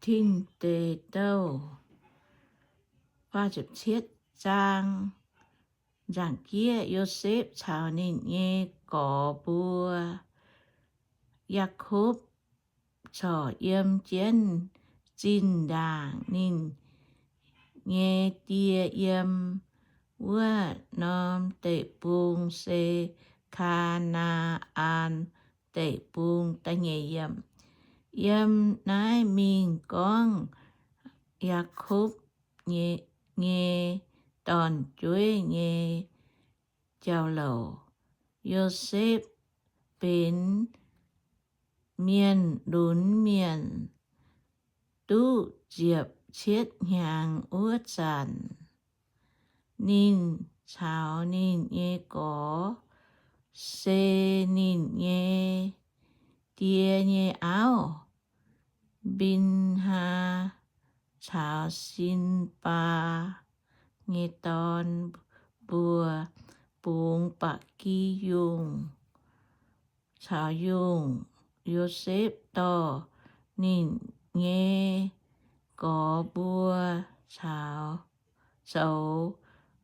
Tin Deic Douh faah ziepc cietv zaang. Nzaangc jieqv, Yosepv caux ninh nyei gorx mbuo, Yaakopv, corc yiem jienv zinh ndaangc. Ninh nyei die yiem wuov norm deic-bung se Kaa^naa^an Deic-Bung. Yiem naaiv mingh gorngv Yaakopv nyei dorn-jueiv nyei jauv-louc. Yosepv benx mienh lunx mienh duqv ziepc cietv hnyangx wuov zanc, ninh caux ninh nyei gorx, se ninh nyei die nyei auv, Mbin^haa, caux Sin^mbaa nyei dorn mbuo bungx ba'gi yungh caux yungh. Yosepv dorh ninh nyei gorx mbuo caux, zoux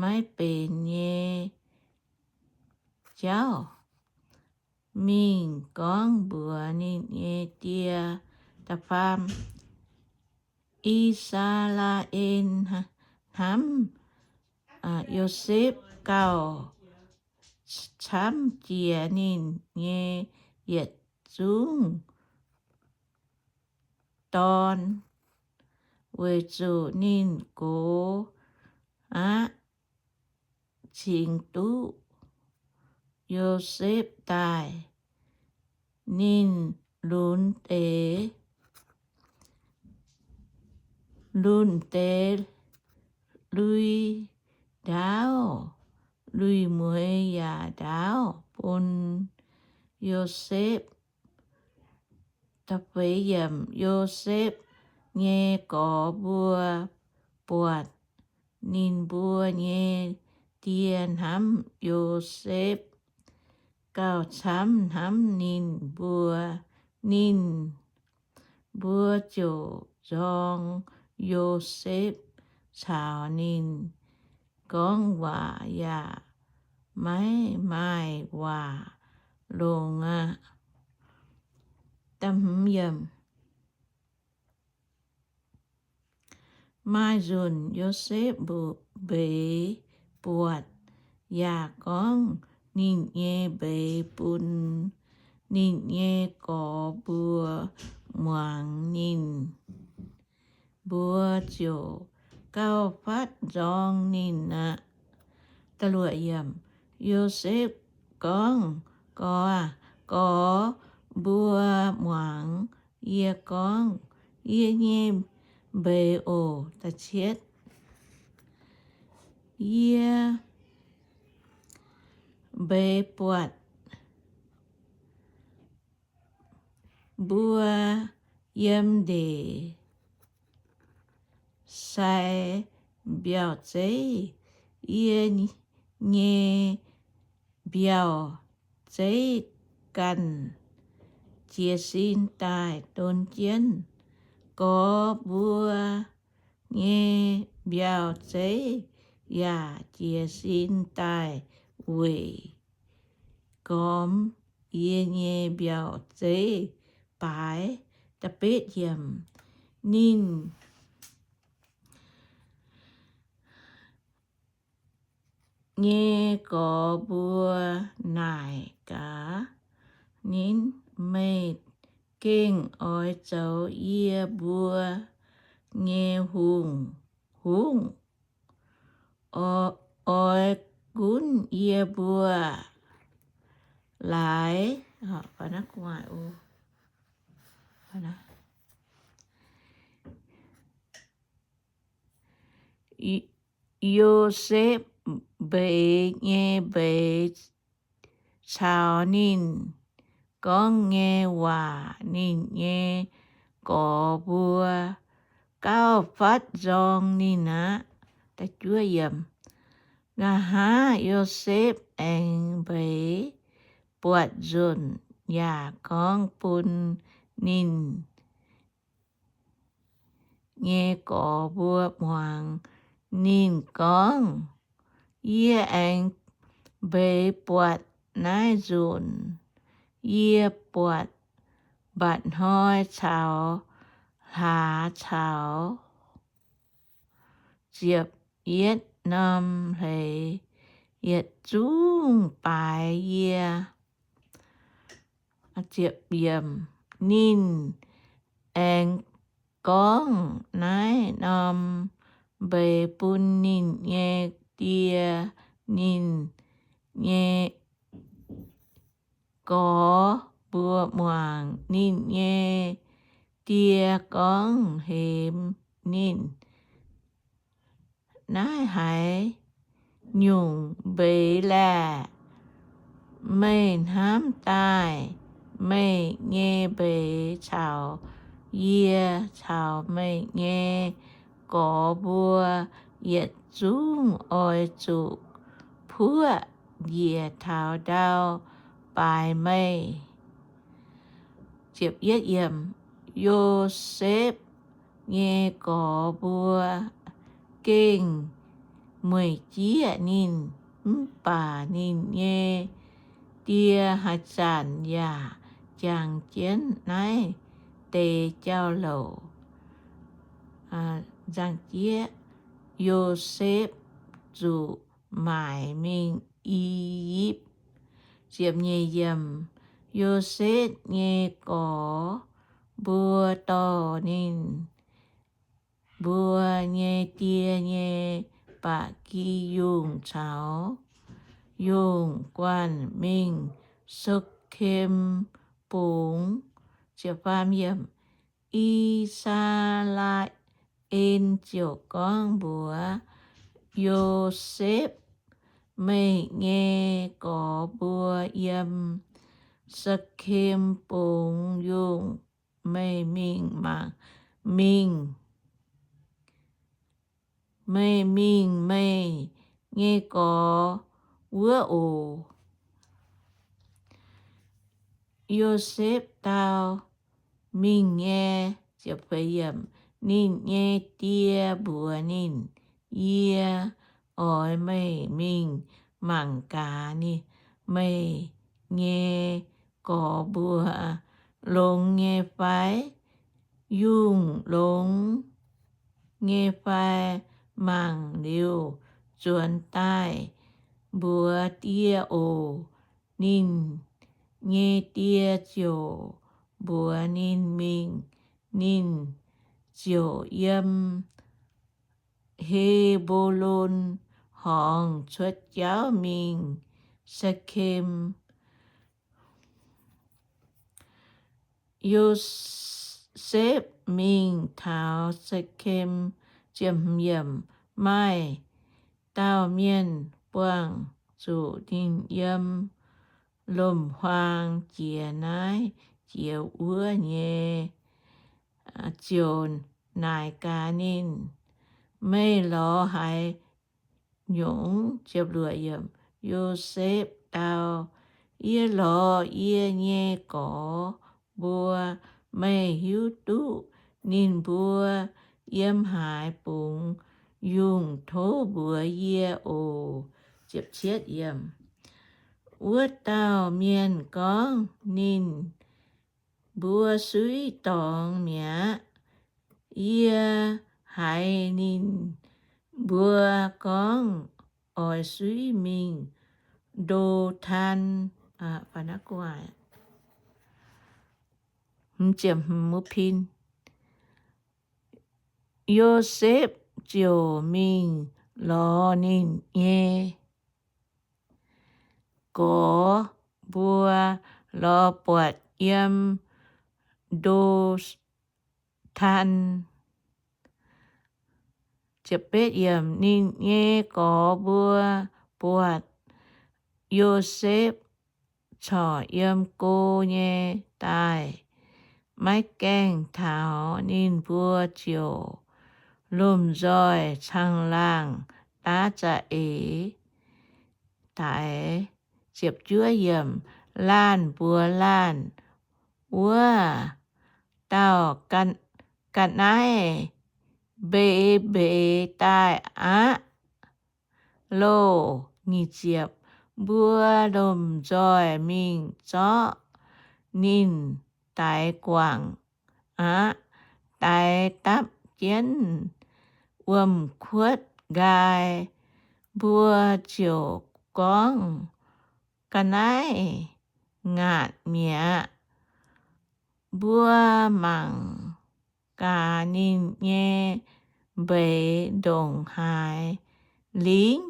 maiv benx nyei jauv mingh gorngv mbuox ninh nyei die, da'faam, I^saa^laa^en hnamv Yosepv gauh camv jiex ninh nyei yietc zungv dorn, weic zuqc ninh gox aqv cingx duqv Yosepv daaih. Ninh lunx deix, lunx deix lui ndaauv, lui mueiz yaac ndaauv bun Yosepv. Yosepv nyei gorx mbuo buatc ninh mbuo nyei die hnamv Yosepv gauh camv hnamv ninh mbuo, ninh mbuo ziouc nzorng Yosepv caux ninh gorngv waac yaac maiv maaih waac longx aqv. Maaih nzunc Yosepv mbeix buatc yaac gorngv ninh nyei mbeix bun ninh nyei gorx mbuo muangx. Ninh mbuo ziouc gauh fatv nzorng ninh aqv. Yosepv gorngv, Gorx, gorx mbuo muangx yie gorngv yie nyei mbeix oc. Yie mbeix buatc mbuo yiem ndeic sai mbiauh zeiv. Yie nyei mbiauh zeiv ganh jiez sin daaih don jienv. Gorx mbuo nyei mbiauh zeiv yaac jiez sin daaih weic gormx yie nyei mbiauh zeiv baaix. Ninh nyei gorx mbuo naaic gaax, Ninh, meih gengh oix zoux yie mbuo nyei hungh, hungh, oix gunv yie mbuo laaix. Yosepv mbeix nyei mbeix caux ninh gorngv nyei waac ninh nyei gorx mbuo gauh fatv nzorng ninh aqv. Nqa'haav Yosepv aengx mbeix buatc nzunc yaac gorngv bun ninh nyei gorx mbuo muangx. Ninh gorngv, Yie aengx mbeix buatc naaiv nzunc. Yie buatc mba'hnoi caux hlaax caux ziepc yietv norm hleix yietc zungv baaix yie. Ninh aengx gorngv naaiv norm mbeix bun ninh nyei die, ninh nyei gorx mbuo muangx. Ninh nyei die gorngv hemx ninh, Naaiv haaix nyungc mbeix laeh? Meih hnamv daaih meih nyei mbeix caux yie caux meih nyei gorx mbuo yietc zungv oix zuqc puoqv njiec taux ndau baaix meih. Yosepv nyei gorx mbuo gengh mueic jieqv ninh, mv baac ninh nyei die haaix zanc yaac jangx jienv naaiv deix jauv-louc. Yosepv zuqc maaic mingh I^yipv. Yosepv nyei gorx mbuo dorh ninh mbuo nyei die nyei ba'gi yungh caux yungh guanh mingh Sekem bungx. I^saa^laa^en ziouc gorngv mbuox Yosepv, Meih nyei gorx mbuo yiem Sekem bungx yungh. Meih mingh mangc, mingh, meih mingh meih nyei gorx wuov oc. Yosepv dau, Mingh nyei. Ninh nyei die mbuox ninh, Yie oix meih mingh mangc gaax meih nyei gorx mbuo longx nyei fai? Yungh longx nyei fai? Mangc liuz nzuonx daaih mbuox die oc. Ninh nyei die ziouc mbuox ninh mingh. Ninh ziouc yiem He^mbo^lon Horngz cuotv jauv mingh Sekem. Yosepv mingh taux Sekem, maaih dauh mienh buangh zuqc ninh yiem lomc-huaang jiex naaiv jiex wuov nyei, ziouc naaic gaax ninh, Meih lorz haaix nyungc? Yosepv dau, Yie lorz yie nyei gorx mbuo. Meih hiuv duqv ninh mbuo yiem haaix bungx yungh, tov mbuox yie oc. Wuov dauh mienh gorngv, Ninh mbuo suiv dorngx mi'aqv. Yie haiz ninh mbuo gorngv oix suiv mingh Ndo^tan. Yosepv ziouc mingh lorz ninh nyei gorx mbuo, lorz buatc yiem Ndo^tan. Ninh nyei gorx mbuo buatc Yosepv corc yiem go nyei daaih, maiv gaengh taux, ninh mbuo ziouc lomh nzoih caangh laangh daav za'eix daix. Laanh mbuox laanh, Wuov dauh ga'naaiv mbeix mbeix daaih aqv loh. Nyic ziepc, mbuo lomh nzoih mingh zorqv ninh daix guangc aqv. Daix dapv jienv wuom-kuotv nqaai, mbuo ziouc gorngv, ga'naaiv ngaatc mi'aqv. Mbuo mangc gaax ninh nyei mbeix ndongc haaix lingv.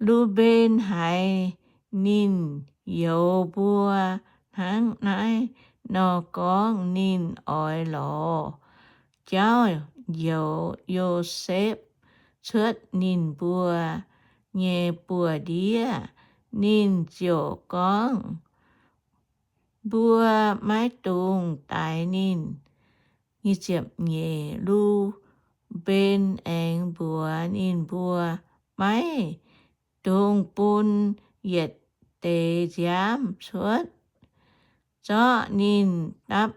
Lu^mben haiz ninh youz mbuo hnangv naaiv nor gorngv, ninh oix lorz jauv njoux Yosepv cuotv ninh mbuo nyei buoz-ndiev. Ninh ziouc gorngv, mbuo maiv dungx daix ninh. Lu^mben aengx mbuox ninh mbuo, maiv dungx bun yietc deix nziaamv cuotv. Zorqv ninh dapv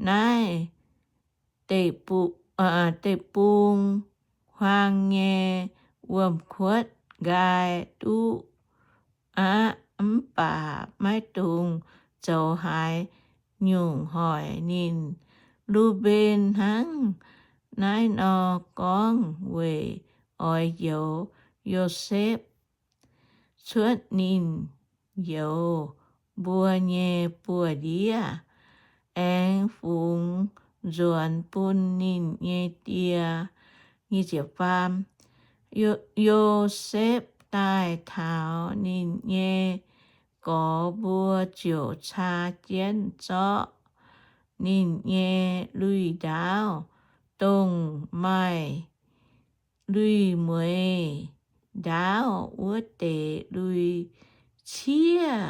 naaiv deic-bung huaang nyei wuom-kuotv nqaai duqv aqv, mv baac maiv dungx zoux haaix nyungc hoic ninh. Lu^mben hnangv naaiv nor gorngv weic oix njoux Yosepv cuotv ninh youz mbuo nyei buoz-ndiev, aengx fungx nzuonx bun ninh nyei die. Yosepv daaih taux ninh nyei gorx mbuo ziouc caa jienv zorqv ninh nyei lui-ndaauv, dongh maaih lui-mueiz ndaauv wuov deix lui-ciev,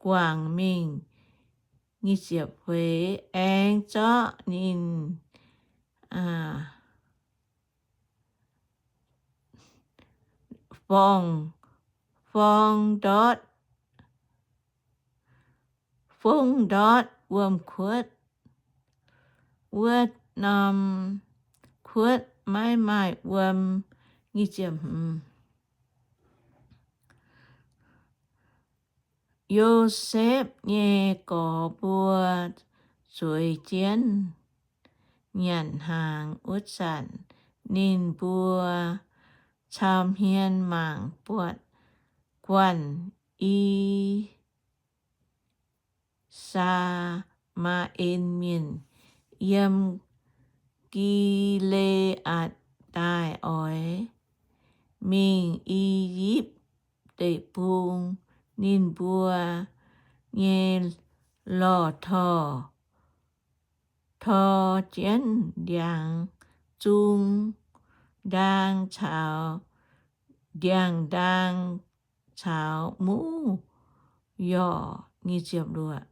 guangc mingh. Aengx zorqv ninh forng, forng ndortv, fong ndortv wuom-kuotv. Wuov norm kuotv maiv maaih wuom. Yosepv nyei gorx mbuo zueiz jienv nyanc hnaangx wuov zanc, ninh mbuo cau hmien mangc buatc guanh I^saa^maa^en Mienh yiem Gi^le^aatc daaih oix mingh I^yipv Deic-Bung. Ninh mbuo nyei lorh torh tor jienv ndiangx-zung ndaang caux, ndiangx-ndaang caux muv yorc.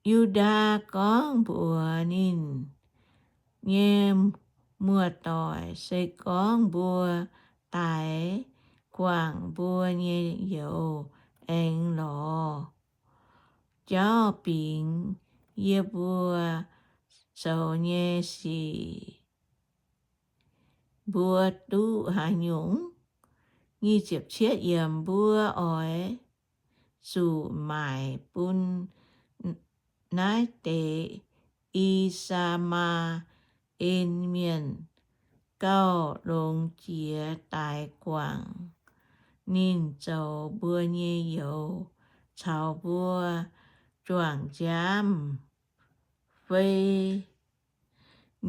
Yu^ndaa gorngv mbuox ninh nyei muoz-doic, se gorngv mbuo daix guangc mbuo nyei youz aengx lorz jauv bingx yie mbuo zoux nyei sic, mbuo duqv haaix nyungc? Mbuo oix zuqc maaic bun naaiv deix I^saa^maa^en Mienh gauh longx jiex daix guangc ninh zoux mbuo nyei youz caux mbuo juangc nziaamv fei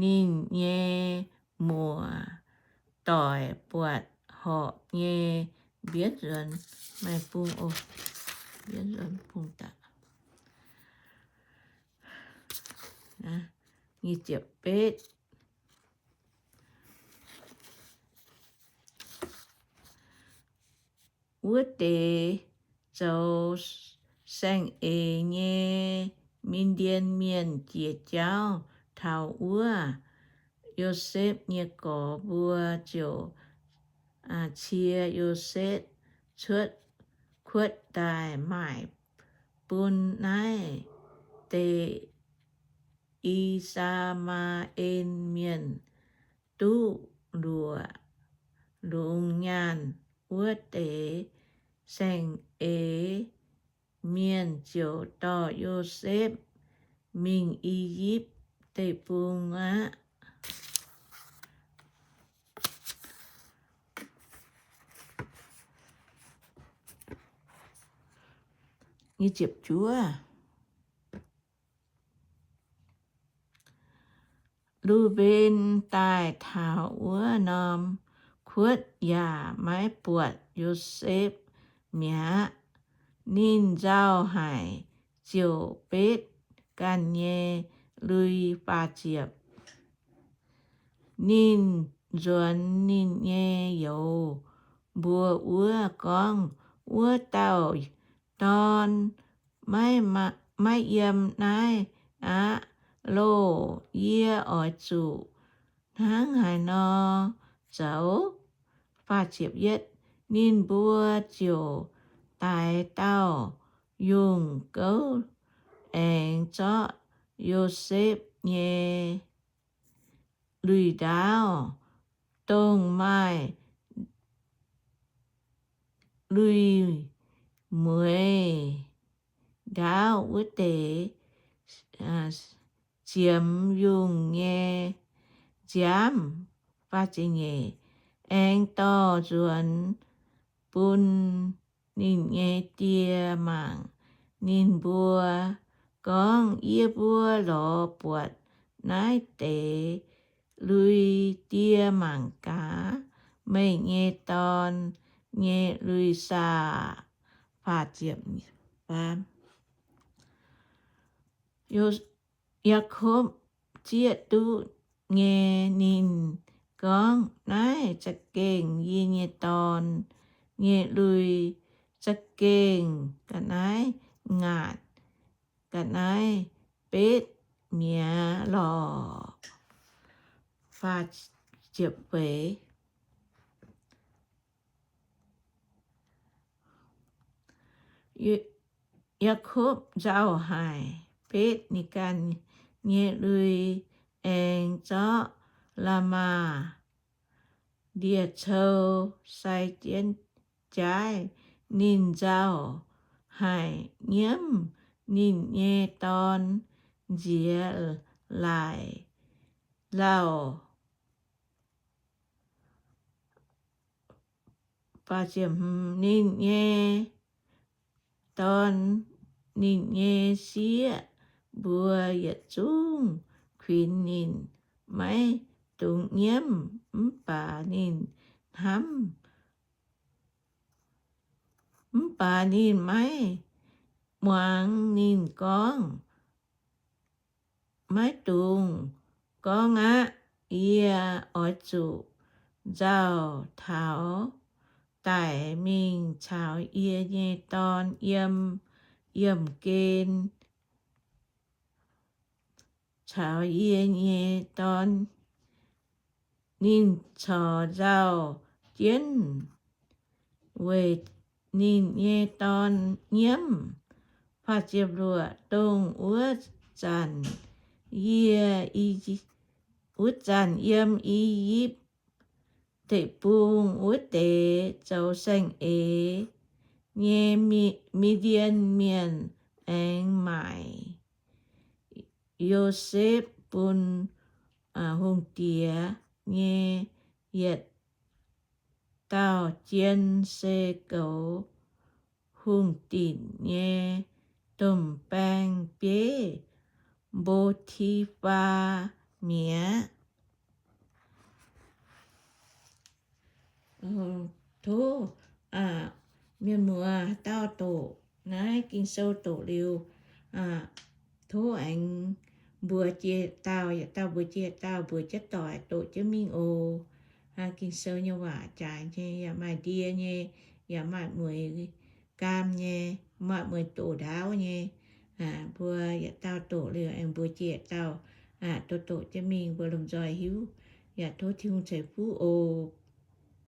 ninh nyei muoz-doic buatc horpc nyei mbienv nzuonx. Maaih bung, mbienv nzuonx bung daaih. Wuov deix zoux saeng-eix nyei Min^ndien Mienh jiex jauv taux wuov, Yosepv nyei gorx mbuo ziouc cie Yosepv cuotv kuotv daaih maaic bun naaiv deix I^saa^maa^en Mienh duqv luoqc longx nyaanh wuov deix saeng-eix mienh ziouc dorh Yosepv mingh I^yipv Deic-Bung aqv. Lu^mben daaih taux wuov norm kuotv yaac maiv buatc Yosepv mi'aqv. Ninh nzauh haic ziouc betv ganh nyei lui. Faah ziepc. Ninh nzuonx ninh nyei youz mbuo wuov gorngv, Wuov dauh dorn maiv yiem naaiv aqv. Loh, yie oix zuqc hnangv haaix nor zoux? Ninh mbuo ziouc daix dauh yungh gouv aengx zorqv Yosepv nyei lui-ndaauv, dongh maaih lui-mueiz ndaauv wuov deix, ziemx yungh nyei nziaamv, aengx dorh nzuonx bun ninh nyei die mangc. Ninh mbuo gorngv, Yie mbuo lorz buatc naaiv deix lui-ndie mangc gaax, meih nyei dorn nyei lui saah? Yaakopv zieqv duqv nyei, ninh gorngv, Naaiv za'gengh yie nyei dorn nyei lui, za'gengh ga'naaiv ngaatc ga'naaiv betv mi'aqv lorqc. Yaakopv nzauh haic, betv ninh ganh nyei lui, aengx zorqv la'maah ndie-cou sai jienv jaaiv. Ninh nzauh haic, nyiemv ninh nyei dorn nziex laic lauh. Ninh nyei dorn, ninh nyei sieqv mbuo yietc zungv kuinx ninh maiv dungx nyiemv, mv baac ninh hnamv, mv baac ninh maiv muangx ninh gorngv, Maiv dungx gorngv aqv. Yie oix zuqc nzauh taux daic mingh caux yie nyei dorn yiem yiemh gen, caux yie nyei dorn. Ninh corc nzauh jienv weic ninh nyei dorn nyiemv. Dongh wuov zanc yie, wuov zanc yiem I^yipv Deic-Bung wuov deix zoux saeng-eix nyei Mi^ndien Mienh aengx maaic Yosepv bun hungh diex nyei yietc dauh jien se goux hungh dinc nyei domh baeng-bieiv, Mbo^ti^faa, mi'aqv. Tov mienh muoz haaix dauh doqc naaiv Ging-Sou doqc liuz, tov aengx mbuox jiex dauh, yietc dauh mbuox jiex dauh, mbuox jienv doic doqc jienv mingh oc. Ging-Sou nyei waac jaaix nyei, yaac maaih ndie nyei, yaac maaih mueiz gaam nyei, maaih mueiz doqc ndaauv nyei. Mbuo yietc dauh doqc liuz aengx mbuox jiex dauh, doqc doqc jienv mingh mbuo lomh nzoih hiuv. Yaac tov Tin-Hungh ceix fuqv oc.